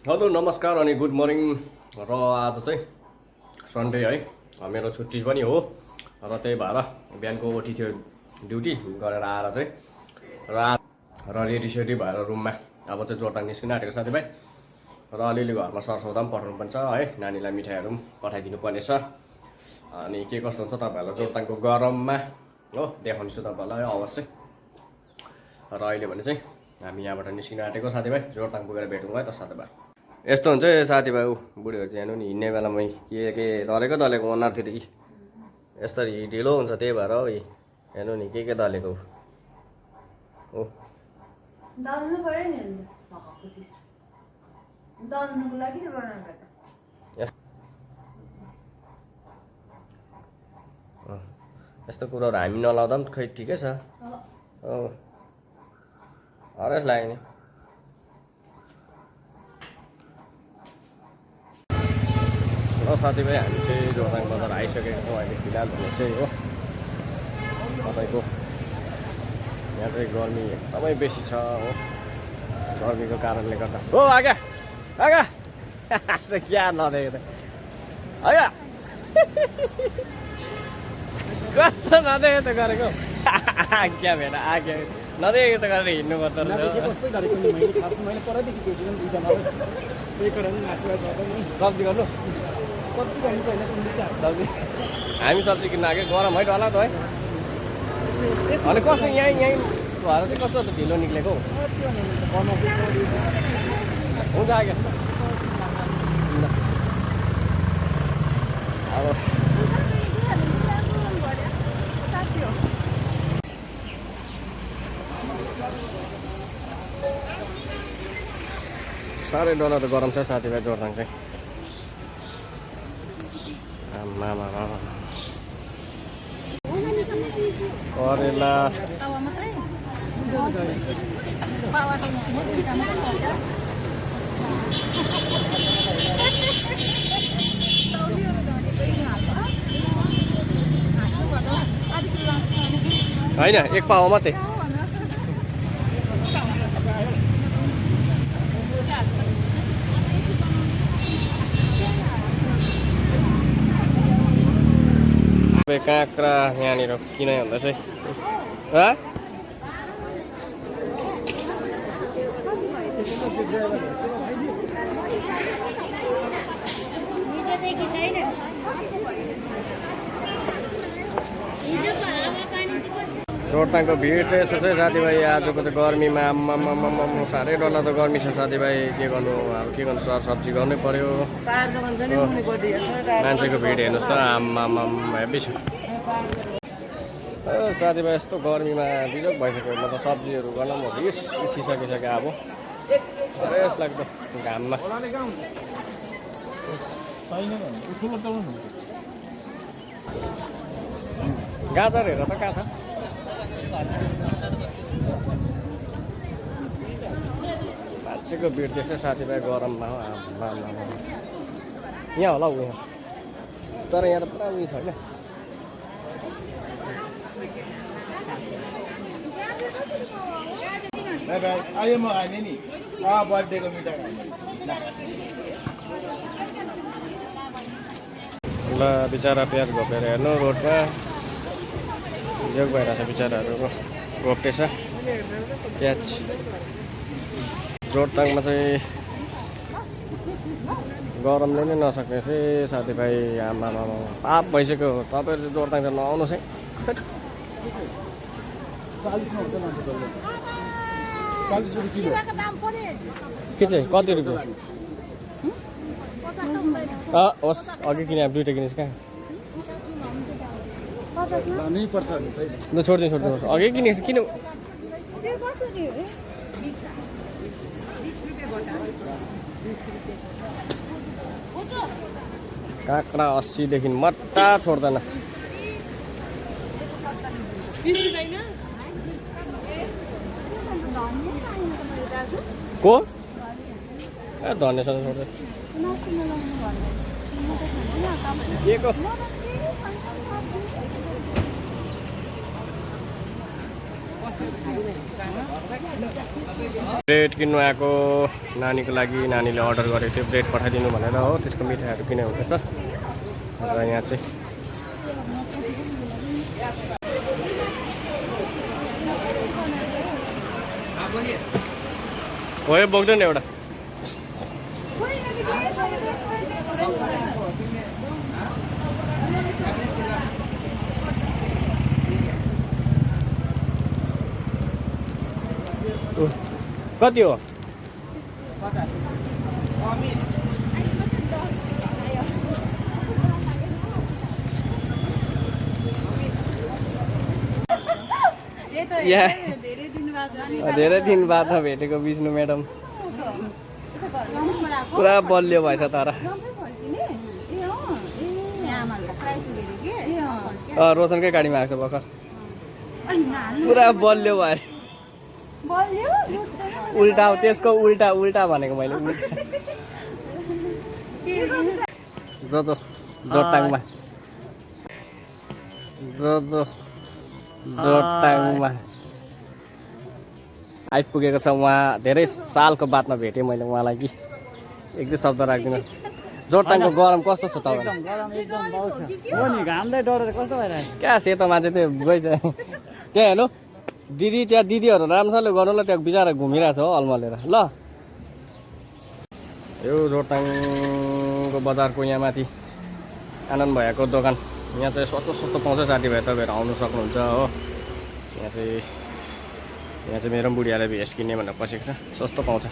hello नमस्कार अनि good morning र आज चाहिँ सन्डे है मेरो छुट्टी पनि हो र त्यही भएर बिहानको ओटी थियो ड्युटी गरेर आएर चाहिँ रेडी सेडी भएर रुममा अब चाहिँ जोरथाङ निस्किन आँटेको साथीभाइ र अलिअलि घरमा सरसौदा पनि पठाउनु पर्छ है नानीलाई मिठाईहरू पनि पठाइदिनु पर्नेछ अनि के कस्तो हुन्छ तपाईँहरूलाई जोरथाङको गरममा हो देखाउनेछु तपाईँहरूलाई अवश्य र अहिले भने चाहिँ हामी यहाँबाट निस्किन आँटेको साथीभाइ जोरथाङ पुगेर भेटौँ है त साथीभाइ यस्तो हुन्छ साथीभाइ बुढीहरू चाहिँ हेर्नु नि हिँड्ने बेलामै के दलेको अनुहारतिर यसरी ढिलो हुन्छ त्यही भएर हो हेर्नु नि के दलेको हो दल्नु पर्यो नि दल्नुको लागि यस्तो कुरोहरू हामी नलाउँदा पनि खै ठिकै छ हरेस लाग्यो नि र साथीभाइ हामी चाहिँ जोरथाङ बजार आइसकेको छौँ अहिले फिलहाल भने चाहिँ हो तपाईँको यहाँ चाहिँ गर्मी एकदमै बेसी छ हो गर्मीको कारणले गर्दा हो आगा आगा क्या नदेखेको त आगा कस्तो नदेखेको त गरेको क्या भेट आगे नदेखेको त गरेर हिँड्नु पर्छ सब्जी गर्नु सब्जी हामी सब्जी किन्न आएको गरम है डला त है अनि कस्तो यहीँ भएर चाहिँ कस्तो ढिलो निक्लेको हुन्छ आगे अब साह्रै डर त गरम छ साथीभाइ जोरथाङ चाहिँ करेला होइन एक पावा मात्रै काँक्रा यहाँनिर किन भन्दा चाहिँ जोरथाङको भिड चाहिँ यस्तो छ साथीभाइ आजको चाहिँ गर्मीमा साह्रै डरलाग्दो गर्मी छ साथीभाइ के गर्नु अब के गर्नु सर सब्जी गर्नै पर्यो मान्छेको भिड हेर्नुहोस् त हेभी छ साथीभाइ यस्तो गर्मीमा बिजोग भइसक्यो म त सब्जीहरू गर्न म रिस उठिसकिसक्यो अब रेस लाग्दो घाममा गाजरहरू त कहाँ छ मान्छेको भिड देख्छ साथीभाइ गरममा हो यहाँ होला हौ यहाँ तर यहाँ त पुरा उयो छैन आयो म खाने नि बर्थडेको मिठाई ल बिचरा प्याज घोपेर हेर्नु रोडमा योग भइरहेछ बिचराहरूको घोप्टेछ प्याज जोरथाङमा चाहिँ गरमले नै नसक्ने चाहिँ साथीभाइ आमा पाप भइसक्यो तपाईँहरू चाहिँ जोरथाङ चाहिँ नआउनुहोस् है के चाहिँ कति रुपियाँ होस् अघि किने दुइटा किनेस् कहाँ ल छोडिदिनुहोस् अघि किनेको किन काँक्रा 80 देखि मट्टा छोड्दैन को ए धन्यवाद छोड्दै के को ब्रेड किन्नु आएको नानीको लागि नानीले अर्डर गरेको थियो ब्रेड पठाइदिनु भनेर हो त्यसको मिठाईहरू किने हुँदैछ र यहाँ चाहिँ हो यो बोक्दैन एउटा कति हो धेरै दिन बादमा भेटेको विष्णु म्याडम पुरा बलियो भएछ तर रोशनकै गाडीमा आएको छ भर्खर पुरा बलियो भएर उल्टा त्यसको उल्टा उल्टा भनेको मैले जोरताङमा जोरताङमा आइपुगेको छ उहाँ धेरै सालको बादमा भेटेँ मैले उहाँलाई कि एक दुई शब्द राख्दिनँ जोरताङको गरम कस्तो छ तपाईँ क्या सेतो मान्छे त्यो गइछ त्यहाँ हेर्नु दिदी त्यहाँ दिदीहरू राम्रोसँगले गर्नु ल त्यहाँ बिचरा घुमिरहेछ हो अल्मलेर ल यो जोरताङको बजारको यहाँ माथि आनन्द भैयाको दोकान यहाँ चाहिँ सस्तो सस्तो पाउँछ साथीभाइ तपाईँहरू आउनु सक्नुहुन्छ हो यहाँ चाहिँ मेरो बुढियाले भेस्ट किन्ने भनेर पसेको छ सस्तो पाउँछ